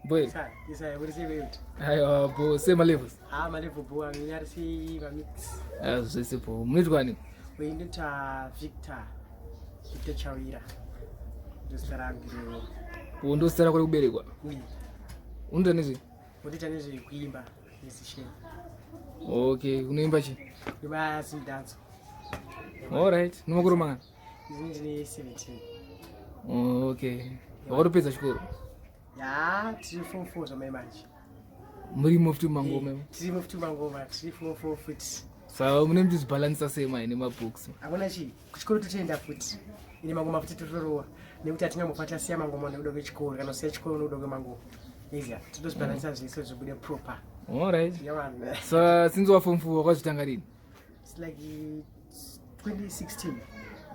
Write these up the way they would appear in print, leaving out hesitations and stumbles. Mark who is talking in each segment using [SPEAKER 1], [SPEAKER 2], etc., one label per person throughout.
[SPEAKER 1] Boy. Aiwa bo sema levels.
[SPEAKER 2] Ah malevel bo amina ari ma mix.
[SPEAKER 1] Ah zvese bo. Munoitwa ni?
[SPEAKER 2] Uinoita Victor. Victor Chawira. Ndozita rangu iroro.
[SPEAKER 1] Bo ndozita rako rekuberekwa.
[SPEAKER 2] Oui.
[SPEAKER 1] Unoita nezve?
[SPEAKER 2] Unoita nezve kuimba musician.
[SPEAKER 1] Okay, unoimba chi?
[SPEAKER 2] Kuimba zimdanso.
[SPEAKER 1] All right. Nomakore mangani?
[SPEAKER 2] Ndine 17.
[SPEAKER 1] Okay. Wakatopedza chikoro?
[SPEAKER 2] Ya, tiri form 4 zvamai manje.
[SPEAKER 1] Murimo futi mumangoma?
[SPEAKER 2] Eh, tirimo futi mumangoma, tiri form 4 futi.
[SPEAKER 1] Saka mune muchizvibhalanisa sei mai nemabooks?
[SPEAKER 2] Hakuna chii, kuchikoro totoenda futi. Ine mangoma futi totorowa nekuti hatingambofa tasiya mangoma nekuda kwechikoro kana kusiya chikoro nekuda kwemangoma. Izya, totozvibhalanisa zvese zvibude proper.
[SPEAKER 1] All right.
[SPEAKER 2] Yeah, man.
[SPEAKER 1] Saka since wa form 4 wakazvitanga rini?
[SPEAKER 2] It's like 2016.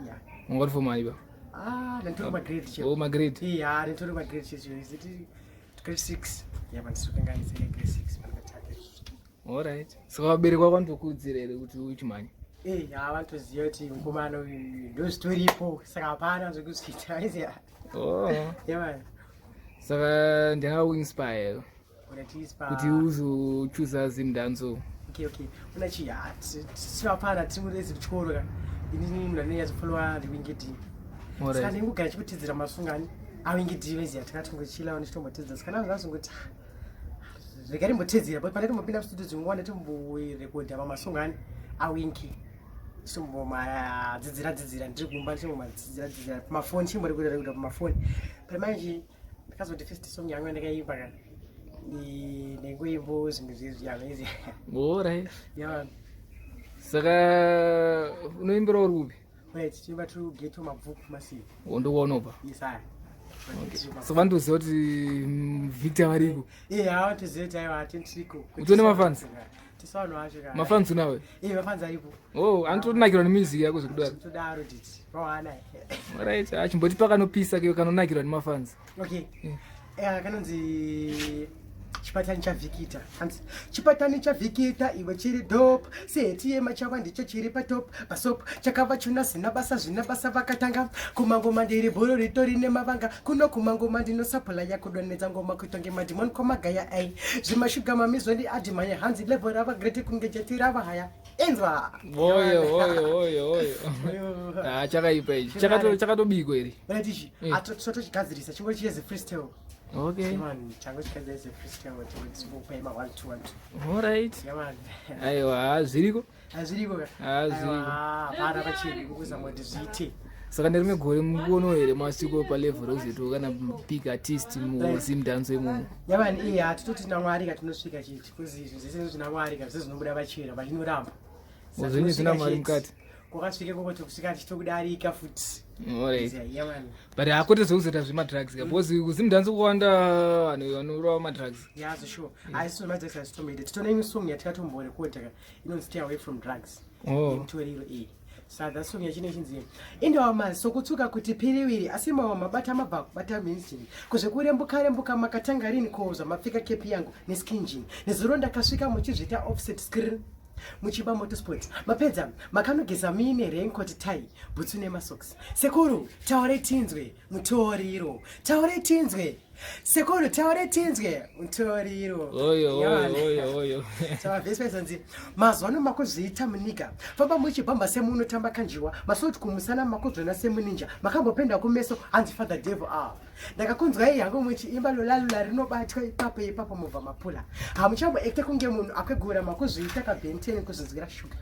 [SPEAKER 2] Yeah.
[SPEAKER 1] Wanga uri form ani ba?
[SPEAKER 2] Ah, nditori magrade
[SPEAKER 1] che. Oh, magrade.
[SPEAKER 2] Yeah, nditori magrade che. Is it grade 6? Yeah, man, sikukanganisa grade 6 mandakatanga.
[SPEAKER 1] All right. Saka vabereki vako vanotokurudzira here kuti uchimhanye?
[SPEAKER 2] Eh, ha vanotoziva kuti mukomana uyu ndozvitoripo saka hapana zvekuzviita.
[SPEAKER 1] Oh.
[SPEAKER 2] Yeah, man.
[SPEAKER 1] Saka ndakakuinspire kuti uzochuza zimdanso.
[SPEAKER 2] Okay, okay. Una chi ah, tivapana tiri kuchikoro ka. Ini munhu anenge achifollowa ndiWinky D. Saka ndingogara chikutidzira masungani aWinky D veziya takati kungochila ndichitombotedzera. Saka ndazongoti ah, rega ndimbotedzera but pane tombopinda mustudio dzimwe nguva nditomborekodha mamasungani aWinky. Ndichimbomadzidzira dzidzira ndiri kumba ndichimbomadzidzira dzidzira pamafoni ndichimborekodha rekodha pamafoni. But manje ndakazoti first song yangu yandakaimba ka ndingoimbo zvinhu zvezvi amazing.
[SPEAKER 1] Alright.
[SPEAKER 2] Yeah.
[SPEAKER 1] Saka unoimbira uri kupi?
[SPEAKER 2] Right, tiimba tiri ghetto Mabvuku Massive.
[SPEAKER 1] Ndokwaunoba?
[SPEAKER 2] Yes, I.
[SPEAKER 1] Okay. So vanotoziva kuti Victor variko?
[SPEAKER 2] Eh, havatoziva kuti aiwa hatintiriko.
[SPEAKER 1] Utone mafans?
[SPEAKER 2] Tisu vanhu vacho ka.
[SPEAKER 1] Mafans unawe?
[SPEAKER 2] Eh, mafans aripo.
[SPEAKER 1] Oh, anotonakirwa nemusic yako zvekudaro.
[SPEAKER 2] Todaro diti. Vawana.
[SPEAKER 1] Right, achimboti pakanopisa ke kanonakirwa nemafans.
[SPEAKER 2] Okay. Yeah. Eh, kanonzi chipatani chaVikita. Hanzi chipatani chaVikita iwe chiri dope. Seti yemachawa ndicho chiri patop. Pasop chakava chuna zina basa zvina basa vakatanga. Kumangoma ndiri bhoro ritori nemavanga. Kuno kumangoma ndinosapula yakudonedza ngoma kuitonge madhimoni kwamagaya ai. Zvimashuga mamizwa ndi adhimanya hanzi level rava great kunge jeti rava haya. Inzwa.
[SPEAKER 1] Oyo oyo oyo oyo. Ah, chakaipa ichi. Chakato chakatobikwa iri.
[SPEAKER 2] Right ichi. Atochigadzirisa chingori chiyeze freestyle.
[SPEAKER 1] Okay.
[SPEAKER 2] Man, chango chigadzirisa freestyle chingori ma 1 2 1 2.
[SPEAKER 1] All right.
[SPEAKER 2] Yeah man.
[SPEAKER 1] Aiwa, zviriko.
[SPEAKER 2] Hazviriko ka.
[SPEAKER 1] Hazviriko.
[SPEAKER 2] Hapana pachiri kuzama kuti zviite.
[SPEAKER 1] Saka nerimwe gore mukuonawo here masviko palevel rekuzoitawo kana big artist muzimdanso imomo?
[SPEAKER 2] Yeah man, iya titoti naMwari ka tinosvika chete. Kuzi izvi zvese zvina Mwari ka zvese zvinobuda pachena pachinoramba.
[SPEAKER 1] Zvinhu zvina Mwari mukati.
[SPEAKER 2] Kwakasvika koko tokusvika tichitokudarika futi.
[SPEAKER 1] Alright.
[SPEAKER 2] Yeah man.
[SPEAKER 1] But hakote zvekuzoita zvemadrugs ka because kuzimdanso kwawanda vanhu vanorova madrugs.
[SPEAKER 2] Yeah, so sure. Asi madrugs asitomboita. Titone imwe song yatikatomborekodha ka inonzi stay away from drugs.
[SPEAKER 1] Oh.
[SPEAKER 2] Mutoriro iyi. Saka that song yachine chinzi indawa maso kutsuka kuti piriwiri asi mawa mabata mabva kubata minzini kuzvekurembuka rembuka makatanga rini ko zvamapfeka kepi yangu neskin jean nezuro ndakasvika muchizvita offset screen muchiba motorsport mapedza makanogeza muine raincoat tie bhutsu nemasocks sekuru taure tinzwe mutoriro taure tinzwe sekuru taure tinzwe mutoriro
[SPEAKER 1] Oyo oyo oyo oyo.
[SPEAKER 2] Saka vhesi paizonzi mazuva ano makuzviita muniga famba muchibhamba semunotamba kanjiwa masoti kumusana makuzvona semuninja makambopenda kumeso hanzi father devil ah ndakakunzwai hangu muchiimba lulalula rinobatwa ipapo ipapo mubva mapula hamuchamboekte kunge munhu akwegura makuzviita kabenten kuzvinzwira shuga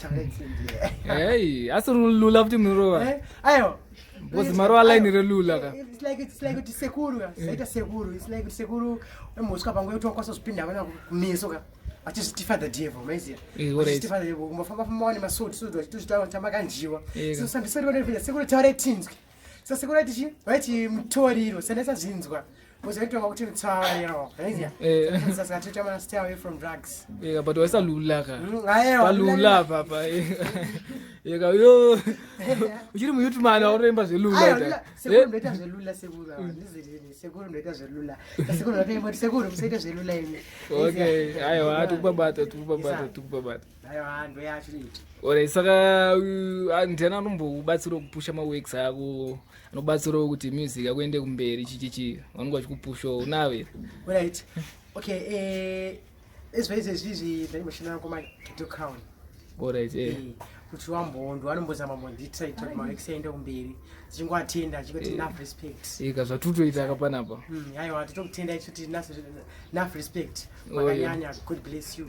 [SPEAKER 2] taure tinzwe
[SPEAKER 1] Hey, asi lula futi munorova.
[SPEAKER 2] Eh, aiwa
[SPEAKER 1] Because marova line relula ka.
[SPEAKER 2] It's like it's like kuti sekuru ka saita sekuru it's like kuti sekuru emhoswa panguva yekuti wakwanisa kuzvipinda vana kumeso ka vachizviti father devil maiziya
[SPEAKER 1] Eh, alright.
[SPEAKER 2] vachizviti father devil kumbofamba famba wane masoti soti vachitozvitaura tamba kanjiwa
[SPEAKER 1] Eh, ka.
[SPEAKER 2] so sandisori vanoita sekuru taura tinzwe so sekuru vaiti chi vaiti mutoriro sandisa zvinzwa because vaitoka kuti mutoriro maiziya
[SPEAKER 1] Eh.
[SPEAKER 2] saka toita mana stay away from drugs
[SPEAKER 1] Eka but waisa lula ka.
[SPEAKER 2] Aiwa
[SPEAKER 1] Palula papa. Eka yo. Uchiri mu youth man auroimba zvelula.
[SPEAKER 2] Aiwa,
[SPEAKER 1] ita.
[SPEAKER 2] lula. Sekuru ndoita zvelula sekuru ava. Ndiziriri, sekuru ndoita zvelula. Sekuru ndatoimba kuti sekuru musaita zvelula imi.
[SPEAKER 1] Okay, aiwa tikupabata tikupabata tikupabata.
[SPEAKER 2] Aiwa, ndo yacho iti.
[SPEAKER 1] Alright, saka ndiani anombokubatsirawo kupusha maworks ako, anobatsirawo kuti music yako iende kumberi, chichichi, vanonge vachikupushawo unawo here?
[SPEAKER 2] Right, okay, ezvaizvezvizvi ndaimboshanda nakoma Geto Crown.
[SPEAKER 1] Alright, eh.
[SPEAKER 2] Kuti wambondo anombozama mbondiitira ita kuti maworks aende kumberi, tichingoatenda achingoti enough respect.
[SPEAKER 1] Ika zvatutoita kapanapa.
[SPEAKER 2] Aiwa, totokutenda ichiti enough respect.
[SPEAKER 1] Oh, yeah.
[SPEAKER 2] Makanyanya, God bless you.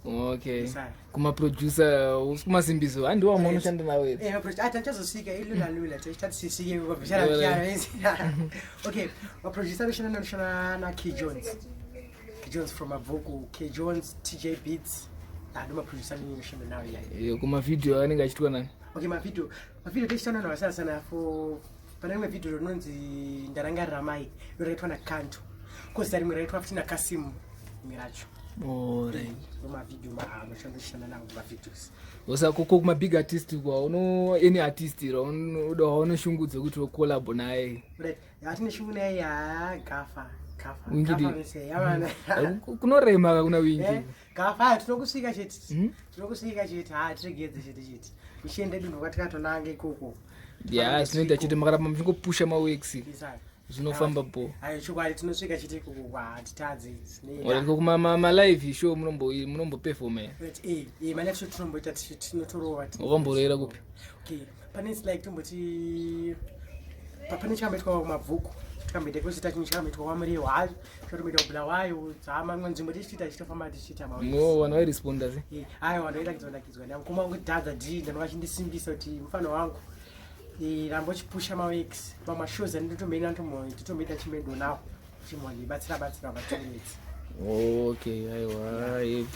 [SPEAKER 1] Okay.
[SPEAKER 2] Yes, sir.
[SPEAKER 1] Kumaproducer kumasimbiso handiwo wamwe unoshanda nawo here?
[SPEAKER 2] Tichazosvika ilula lula, tichitatisisike. Okay, maproducer anoshanda na K Jones, K Jones from Mabvuku, K Jones, TJ Beats. Ah, ndo maproducer anoshanda nawo iyayo.
[SPEAKER 1] Kumavhidhiyo anenge achiitwa nani?
[SPEAKER 2] Okay, mavideo tichitana nawo sana sana for pane rimwe video rinonzi "Ndarangarira Mai", iro raitwa naKanto, kozita rimwe raitwa futi naKasimu, rimwe racho.
[SPEAKER 1] Alright.
[SPEAKER 2] Ndo mavideo anoshanda nawo mavideos.
[SPEAKER 1] Saka koko kumabig artist kwa uno any artist raunoda waunoshungudza kuti collab naye?
[SPEAKER 2] Right, hatine shungu naye, ya Gafa, Gafa.
[SPEAKER 1] Winky
[SPEAKER 2] Gafa
[SPEAKER 1] D.
[SPEAKER 2] vese yavana.
[SPEAKER 1] Kunorema ka kuna Winky.
[SPEAKER 2] Gafa, haya, tinokusvika chete. Tinokusvika chete, ha, tiregedze chete chete, michiende dunhu kwatikatonanga ikoko.
[SPEAKER 1] Ya, zvinoita chete makaramba muchingopusha maworks.
[SPEAKER 2] Isai.
[SPEAKER 1] Zvinofamba po.
[SPEAKER 2] Ayo, chokwadi, tinosvika chete ikoko kwatitadze.
[SPEAKER 1] Alright, ko kuma malive show munomboperforma here?
[SPEAKER 2] Malive show tinomboita, tinotorova.
[SPEAKER 1] Wakamborera kupi?
[SPEAKER 2] Okay, pane, it's like tomboti pane chikamboitwa kuMabvuku, tikamboita kwesita chimwe chikamboitwa kwaMurehwa, chikatomboitwa kuBulawayo, dzamamwe nzvimbo tichiita, tichitofamba tichiita maworks.
[SPEAKER 1] Mo vanhu vairesponda se?
[SPEAKER 2] Aiwa, ndoitakidzwa nakidzwa namukoma wangu Dhadha D, ndanova chindisimbisa kuti mufano wangu, ramba uchipusha maworks, pamashows anditotomboenda nditotomboita chimendo nawo chimwandibatsira batsira vatoiletsi.
[SPEAKER 1] Okay, aiwa, heavy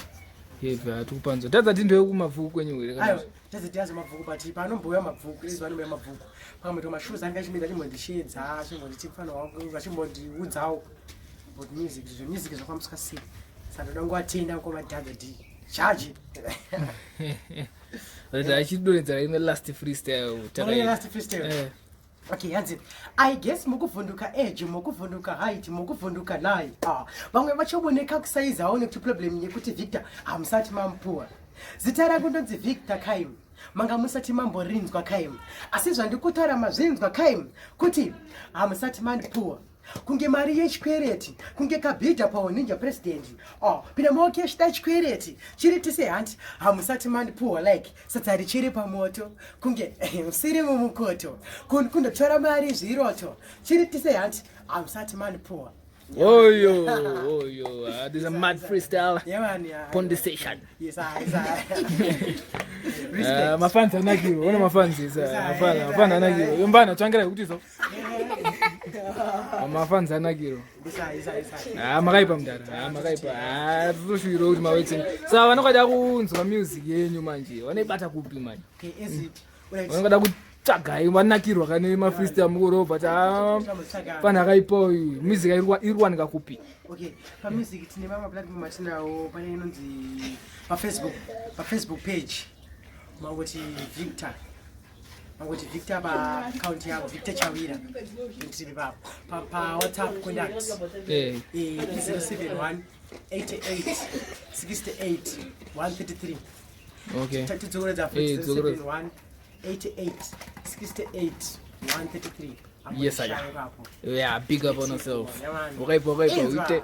[SPEAKER 1] heavy, hatikupanzwa tadza ti ndewekumabvuku kwenyu here kana?
[SPEAKER 2] Aiwa, taziti Mabvuku, but panombouya Mabvuku, izvi vanouya Mabvuku pakamboitwa mashows ange achimboita, achimbondishedza, achimbonditi mufano wangu, achimbondiudzawo about music, zvemusic zvafambiswa sei. Saka ndoda kungoatenda mukoma Dhadha D jaji.
[SPEAKER 1] Right, achidonhedzera rimwe last freestyle.
[SPEAKER 2] Last freestyle. Okay, yanzi, I guess mukuvhunduka age, mukuvhunduka height, mukuvhunduka naye. Ah, vamwe vachoboneka kusaizawo nekuti problem yekuti Victor hamusati mamupuwa. Zita rangu ndonzi Victor Kaim, manga musati mamborinzwa Kaim, asi zvandikutaura mazvinzwa Kaim, kuti hamusati mandipuwa kunge mari yechikwereti, kunge kabhidha pauninja president. Oh, pinda maoko echida chikwereti chiri tise hanti hamusati mandipuwa like sadza richiri pamoto, kunge usiri mumukoto. Kundotora mari zviroto chiri tise hanti hamusati mandipuwa.
[SPEAKER 1] Oyo oyo, this is a mad freestyle.
[SPEAKER 2] Yeah, man, yeah.
[SPEAKER 1] Pon the station.
[SPEAKER 2] Yes, I, yes, I.
[SPEAKER 1] Ah, mafans anakiro, ona mafans isa mafans, mafans anakiro yombana tsvangira kuti so mafans anakiro. Ah, makaipa mudara, ah, makaipa. Ah, totoshuwirawo kuti maworks enyu. Saka vanokada kunzwa music yenyu manje vanoibata kupi manje?
[SPEAKER 2] Okay, is it? Right.
[SPEAKER 1] Vanokada kutsvagai, vanakirwa kane mafreestyle mukurobva ti panhu akaipa uyu, music iri kuwanika kupi?
[SPEAKER 2] Okay, pamusic tine mamwe platform atinawo. Pane inonzi paFacebook, paFacebook page mangoti Victor, mangoti Victor paaccount yako, Victor Chawira, tiri papo. PaWhatsApp contact 071 88 68 133. Tidzokoredza.
[SPEAKER 1] Dzokoredza.
[SPEAKER 2] 071 88 68 133.
[SPEAKER 1] Yes, I
[SPEAKER 2] Ipapo.
[SPEAKER 1] Yeah, big up on yourself.
[SPEAKER 2] Yeah, man.
[SPEAKER 1] Wakaipa, wakaipa.
[SPEAKER 2] Inzwa.
[SPEAKER 1] Uite.